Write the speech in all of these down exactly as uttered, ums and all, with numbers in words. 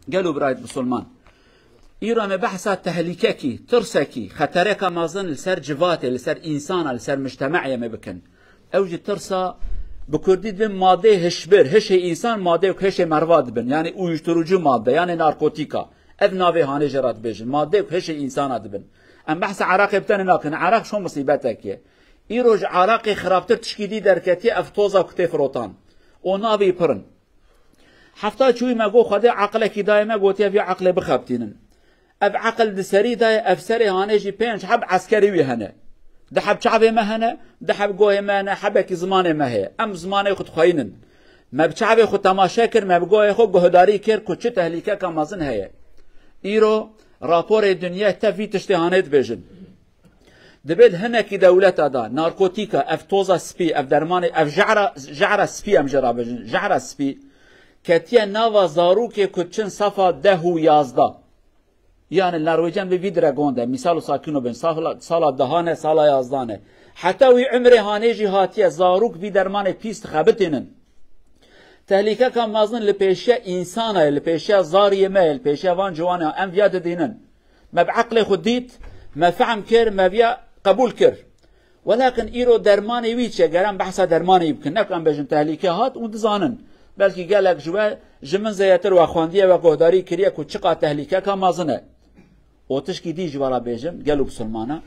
Gelo birayt Musulman. Îro me behsa tehlîkekî, tirsekî, xetereka mezin li ser civatê, li ser însana, li ser mujtemeyê me bikin. Ew jî tirsa bi kurdî dibin madeyê hişbir, hişê însan, madeyê ku hişê merva dibin. Yanî uyuşturucu madde, yanî narkotîka. Ev navê hanê jê re dibêjin. Madeyê ku hişê însana dibin. Em behsa Iraqê bi tenê nakin. Iraq şo musîbetek e. Îro ji Iraqê xirabtir tişkî dî derketiye, ev toza ku tê firotan. O navê pir in. Hefta çûyî me got, Xwedê eqilekî daye me, gotiye vî eqilê bixebitînin. Ev eqil di serî de ye, ev serê hanê jî pênc heb eskerî wî hene. Di heb çavê me hene, di heb goyê me hene, hebekî zimanê me heye. Em zimanê xwe dixweyînin. Me bi çavê xwe temaşe kir, me bi goyê xwe guhdarî kir ku çi tehlîkeka mezin heye. Îro raporê dinyê tev vî tiştê hanê dibêjin. Dibê di hinekî dewleta de narkotîka, ev toza spî, ev dermanê, ev jehra, jehra spî em jê re bêjin, jehra spî, ketiye nava zarokê ku diçin sefa deh û yazdeh. Yanî Norwêcan bi vî diregon de, mîsal û sakin û bin, sala, sala dehan e, sala yazdan e. Heta wî umrê hanê jî hatiye, zarok vî dermanê pîs dixebitînin. Tehlîkeka mezin li pêşiya însana ye, li pêşiya zariyê me ye, li pêşiya van ciwana ye, em viya didînin. Me bi eqlê xwe dît, me fehm kir, me viya qebûl kir. Welakin îro dermanê wî çi ye? Ger em behsa dermanê wî bikin, ne ku em bêjin tehlîke hat û dizanin. Belkî gelek ji we, ji min zêdetir we xwendiye, we guhdarî kiriye ku çiqa tehlîkeka mezin e. Û tişkî dî ji we re bêjim, gelo Musulmana.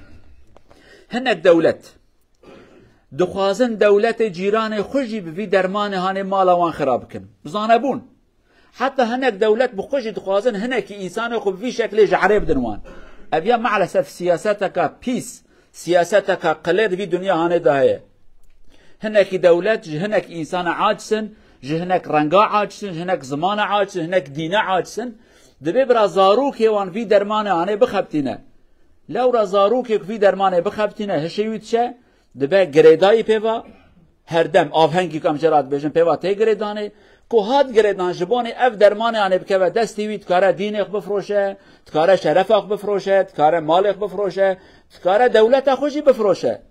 Hinek dewlet dixwazin dewletê cîranê xwe jî bi vî dermanê hanê mala wan xira bikin. Bi zanebûn. Heta hinek dewlet bi xwe jî dixwazin hinekî însanê xwe bi vî şeklê jehrê bidin wan. Ev ya maalesef siyaseteka pîs, siyaseteka qilê di vî dinya hanê de heye. Hinekî dewlet ji hinek însana aciz in, ji hinek renga aciz in, ji hinek zimana aciz in, hinek dîne aciz in. Dibê bira zarokê wan vî dermanê hanê bixebitîne. Lewra zarokê ku vî dermanê bixebitîne, hişê wî diçe, dibe girêdayî pê va, herdem avhengî ku em jê re dibêjin pê va tê girêdanê, ku hat girêdan ji bonê ev dermanê anê bikeve destê wî, dikare dînê xwe bifroşe, dikare şerefa xwe bifroşe, dikare malê xwe bifroşe, dikare dewleta xwe jî bifroşe.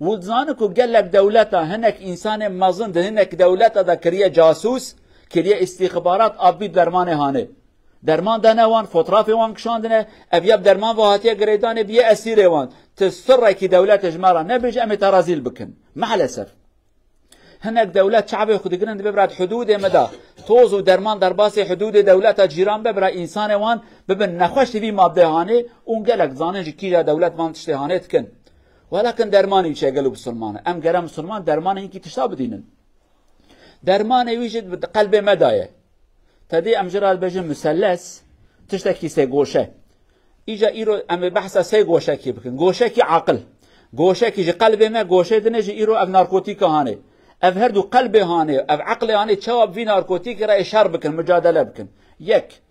Û dizanin ku gelek dewleta hinek însanê mezin di hinek dewleta de kiriye casûs, kiriye îstîxbarat, a bi vî dermanê hanê. Derman dane wan, fotrafê wan kişandine, ev ya bi derman ve hatiye girêdanê biye esîrê wan. Ti sirrekî dewletê ji me re nebêje, em ê te rezîl bikin. Maalesef. Hinek dewlet çavê xwe digirin, dibe bira di hudûdê me de toz û derman derbasê hudûdê dewleta cîran be, bira însanê wan bibin nexweş li vî maddê hanê û gelek zanin ji kîja dewlet van tiştê hanê dikin. Welakin dermanê wî çi ye gelo Musulman e? Em gere Musulman dermanê hinkî tişta bidînin. Dermanê wî jî di qelbê me de ye. Te dî em jê re dibêjin muselles, tiştekî sê goşe. Îca îro em ê behsa sê goşekî bikin. Goşekî aqil. Goşekî ji qelbê me, goşê dinê jî îro ev narkotîka hanê. Ev her du qelbê hanê, ev eqlê hanê çawa bi vî narkotîkê re ê şer bikin, mucadele bikin. Yek,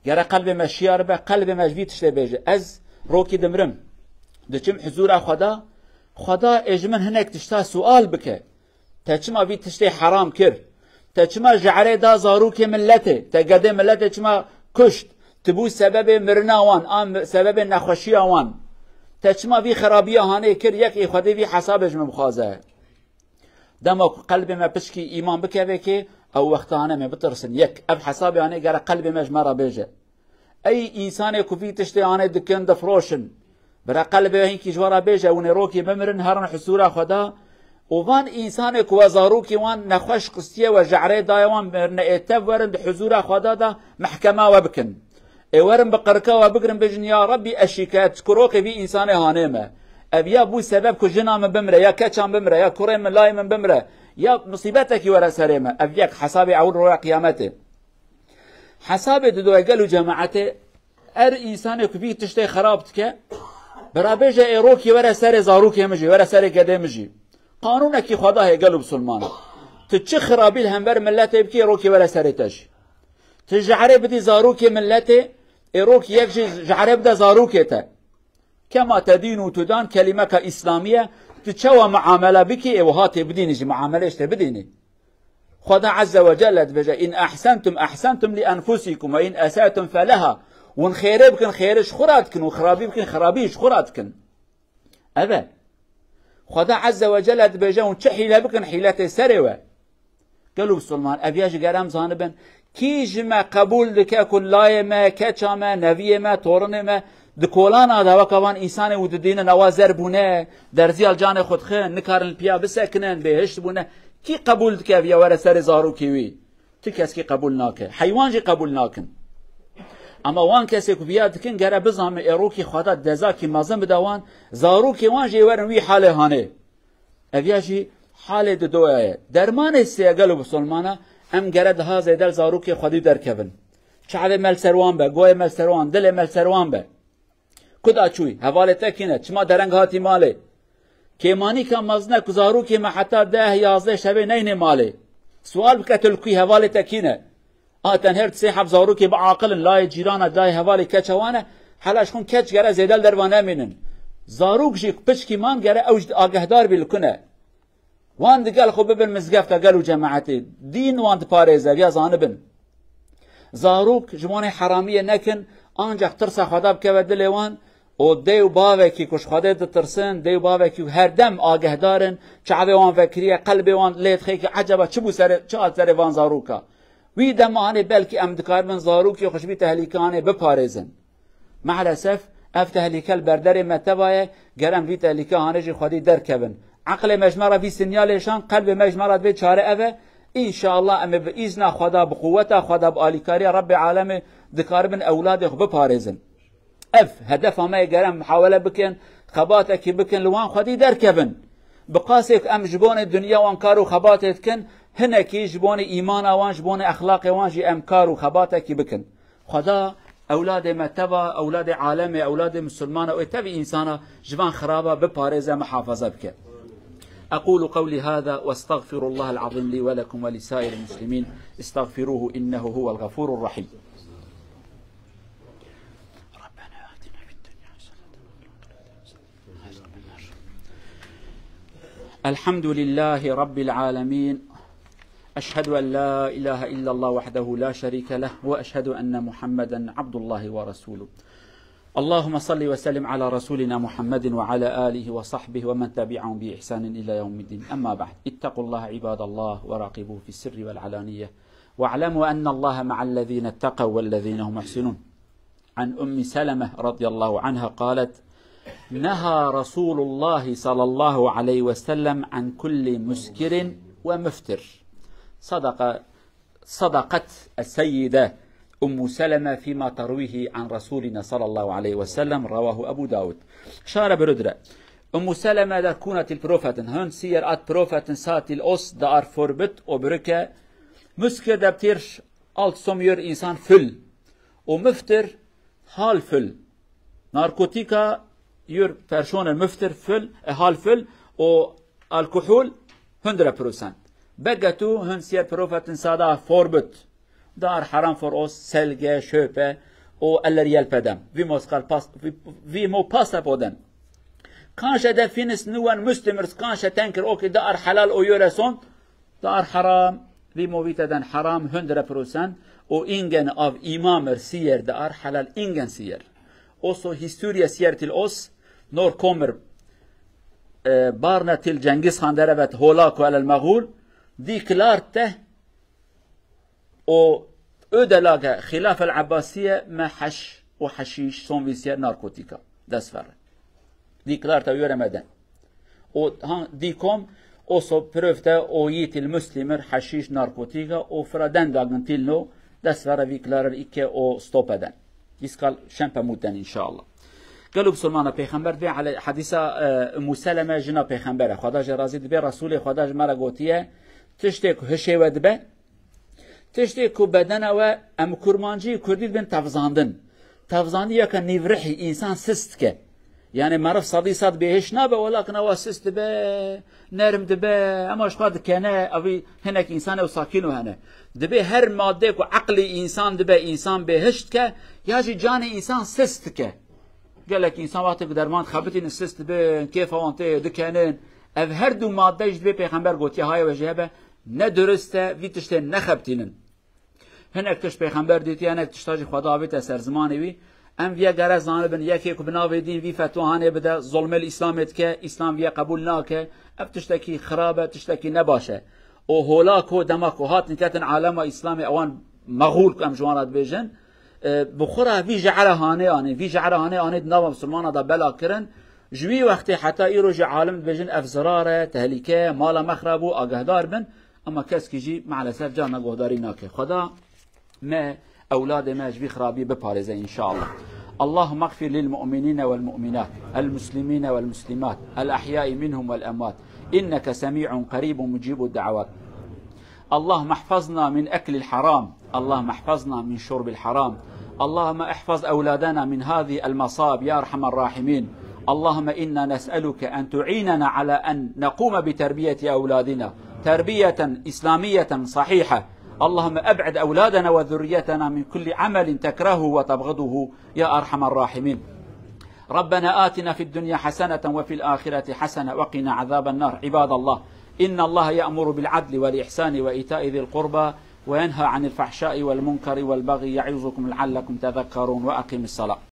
gere qelbê me şiyar be, qelbê me ji vî tiştê bêje. Ez rokî dimrim. Diçim huzûra Xweda. Xweda ê ji min hinek tişta sual bike. Te çima vî tiştê heram kir? Te çima jehrê da zarokê milletê? Te gedê milletê çima kuşt? Tu bû sebebê mirina wan, an sebebê nexweşiya wan. Te çima vî xerabiya hanê kir? Yek ê Xwedê vî hesabê ji min bixwaze. Dema ku qelbê me piçkî îman bikeve kê, ew wexta hanê me bitirsin. Yek, ev hesabê hanê gere qelbê me ji me re bêje. Ey însanê ku vî tiştê anê dikin, difiroşin. Bira qelbê hinkî ji we re bêje, hûn ê rokê bimirin, herin huzûra Xweda. Û van însanê ku we zarokê wan nexweş xistiye, we jehrê daye wan, mirine ê tev werin di huzûra Xweda de mehkema we bikin. Ê werin bi qirika we bigirin, bêjin, Ya Rebbî, ez şîkayet, kurokê vî însanê hanê me. Ev ya bû sebeb ku jina min bimire, ya keça min bimire, ya kurê min, layê min bimire, ya musîbetekî were serê me. Ev yek hesabê ewil roja qiyametê. Hesabê didoye gelo cemaetê, her însanê ku vî tiştê xerab dike, bira bêje ê rokî were serê zarokê min jî, were serê gedê min jî. Qanûnekî Xweda heye gelo Musulman. Tu çi xirabî li hember miletê bikî, ê rokî were serê te jî. Tu jehrê bidî zarokê miletê, ê rokî yek jî jehrê bide zarokê te. Kema tedînu tudan kelîmeka îslamî ye, tu çawa muamele bikî, ê wiha tê bidînî jî, muamele jî tê bidînî. Xweda Azze ve Celle dibêje, "In ahsentum ahsentum li enfusikum ve in esatum feleha." Hûn xêrê bikin, xêrê ji xwe re dikin, û xirabî bikin, xirabî ji xwe re dikin. Ev e. Xweda Azze ve Celle dibêje, hûn çi hîle bikin, hîle tê serê we. Gelo Musulman, ev ya jî ger em zanibin, Kî ji me qebûl dike ku layê me, keça me, neviyê me, torinê me di kolana de weke van însanê û didînin, ewa zer bûne, derziya li canê xwe dixin, nikarin li piya bisekinin, bêhişt bûne. Kî qebûl dike viya were serê zarokê wî? Tu keskî qebûl nake. Heywan jî qebûl nakin. Ama wan kesê ku viya dikin, gere bizanme êrokî Xweda dezakî mezin bide wan, zarokê wan jî ê werin wî halê hanê. Ev ya jî halê didoya ye. Dermanê sê gelo bisolmana, em gere daha zêde li zarokê xwedî derkevin. Çavê me li ser wan be, goyê me li ser wan, dilê me li ser wan be. Ku da çûyî, hevalê te kîne, çima dereng hatî malê? Kêmanîka mezine ku zarokê me heta deh yazdeh şevê neyne malê. Sual bike tu li kû yî, hevalê te kîne? A tenher sê heb zarokê bi aqil in, layê cîrana, layê hevalê keça wan e, hela ji xwe keç gere zêde li derva nemînin. Zarok jî piçkî man gere ew jî agehdar bî li ku ne. Wan digel xwe bibin mizgefta gel û cemaetê. Dîn wan diparêze, viya zanibin. Zarok ji wanê heramiyê nekin, ancak tirsa Xweda bikeve dilê wan û dê û bavekî ku ji Xwedê ditirsin, dê û bavekî ku her dem agehdar in, çavê wan vekiriye, qelbê wan lê dixê ki eceba çi bû serê, çi hat serê van zaroka. Wî dema hanê belkî em dikaribin zarokê xwe ji vî tehlîkanê biparêzin. Maalesef ev tehlîke li berderê me teva ye, ger em vî tehlîke hanê jî xwedî derkevin. Eqlê me ji me re vî sinyalê şan, qelbê me ji me re divê çare ev e. Înşallah em ê bi îzna Xweda, bi quweta Xweda, bi alîkariya Rebbê Alemê dikaribin ewladê xwe biparêzin. Ev hedefa me ye, ger em muhawele bikin, xebatekî bikin, li wan xwedî derkevin. Bi qasê ku em ji bonê dinya wan kar û xebatê dikin, hinekî ji bonê îmana wan, ji bonê exlaqê wan jî em kar û xebatekî bikin. Xweda ewladê me teva, ewladê alemê, ewladê misilmana û tevî însana ji van xiraba biparêze, mihafaza bike. أقول قولي هذا وأستغفر الله العظيم لي ولكم ولسائر المسلمين. استغفروه إنه هو الغفور الرحيم. ربنا آتنا في الدنيا حسنة وفي الآخرة حسنة. الحمد لله رب العالمين. أشهد أن لا إله إلا الله وحده لا شريك له، وأشهد أن محمدا عبد الله ورسوله. اللهم صل وسلم على رسولنا محمد وعلى آله وصحبه ومن تبعهم بإحسان إلى يوم الدين. أما بعد، اتقوا الله عباد الله وراقبوه في السر والعلانية، واعلموا أن الله مع الذين اتقوا والذين هم محسنون. عن أم سلمة رضي الله عنها قالت: نهى رسول الله صلى الله عليه وسلم عن كل مسكر ومفتر. صدق، صدقت السيدة أم سلمة فيما ترويه عن رسولنا صلى الله عليه وسلم، رواه أبو داود. Şare birudre. Ummu Seleme der kuna til profeten. Hön siyer at profeten sa til os daar forbit o brücke. Muskir der btir alt som jör insan fül. O müftir hal fül. Narkotika jör personen müftir fül, e, hal fül. O alkohol hundre prosent. Begetu hön siyer profeten sa daar forbit. Daar haram for os, selge, schöpe, o eller hjälpe dem. Vi må skal pass, vi, vi må passa på den. Kanske det finns någon muslimer, kanske tänker, okej, daar halal och göra sånt. Daar haram, vi må veta den haram hundre procent. Och ingen av imamer säger daar halal, ingen säger. Och så historia säger till oss, när kommer, eh, barnet till Genghis Khan, der vet Holako eller Maghul, de klarte, O ödelaga Xilaf el Abbasiye me heş û heşîş, son vîsyer narkotika. Dest vere. Dîklar te yore meden. O han dîkom o so pröfte o yitil muslimir heşîş narkotika o fra den dagin til no dest vere vî klarer ikke o stop eden. Îskal şempe muten inşallah. Gelo bisulmana peyxember dibê ale-, hadîsa, e, Ummu Seleme jina peyxembere. Xweda jê razî dibe, Resûlê Xweda ji me re gotiye, tiştê ku hişê we dibe, Tiştê ku bedena we, em kurmancî, kurdî dibên tevzandin. Tevzandî yeka nîvrihî, însan sist dike. Yani meriv sedî sed bêhiş nabe, welakin ewa sist dibe, nerm dibe, ema ji xwe dikene, evî hinek însanê û sakîn û hene. Dibê her madde ku eqlî însan dibe, însan bêhiş dike, ya jî canê însan sist dike. Gelek însan wextê ku derman dixebitînin sist dibin, kêfa wan tê dikenin. Ev her du madde jî dibê peyxember gotiye, haye we jê hebe, ne durist e, vî tiştê nexebitînin. Hinek tişt pêxember dîtiye, hinek tişta jî Xweda avête ser zimanê wî. Em viye gere zanibin, yekê ku bi navê dîn vî fetwa hanê bide, zulmê li Îslamê dike, Îslam viye qebûl nake. Ev tiştekî xirab e, tiştekî nebaş e. Û hola ku dema ku hatin ketin alema Îslamê, ewan mexûl ku em ji wan re dibêjin, e, bi xwe re vî je'era hanê anê, vî je'era hanê anê di nava misilmana de bela kirin. Ji wî wextê heta îro jî alim dibêjin ev zirar e, tehlîke ye, mala me xirab bû, agehdar bin. Ema keskî jî maalesef carna guhdarî nake. Xweda me, ewladê me ji vî xirabî biparêze înşallah. اللهم اغفر للمؤمنين والمؤمنات، المسلمين والمسلمات، الأحياء منهم والأموات، إنك سميع قريب مجيب الدعوات. اللهم احفظنا من أكل الحرام، اللهم احفظنا من شرب الحرام، اللهم احفظ أولادنا من هذه المصائب يا أرحم الراحمين. اللهم إنا نسألك أن تعيننا على أن نقوم بتربية أولادنا تربية إسلامية صحيحة. اللهم أبعد أولادنا وذريتنا من كل عمل تكرهه وتبغضه يا أرحم الراحمين. ربنا آتنا في الدنيا حسنة وفي الآخرة حسنة وقنا عذاب النار. عباد الله، إن الله يأمر بالعدل والإحسان وإيتاء ذي القربى وينهى عن الفحشاء والمنكر والبغي يعظكم لعلكم تذكرون. وأقم الصلاة.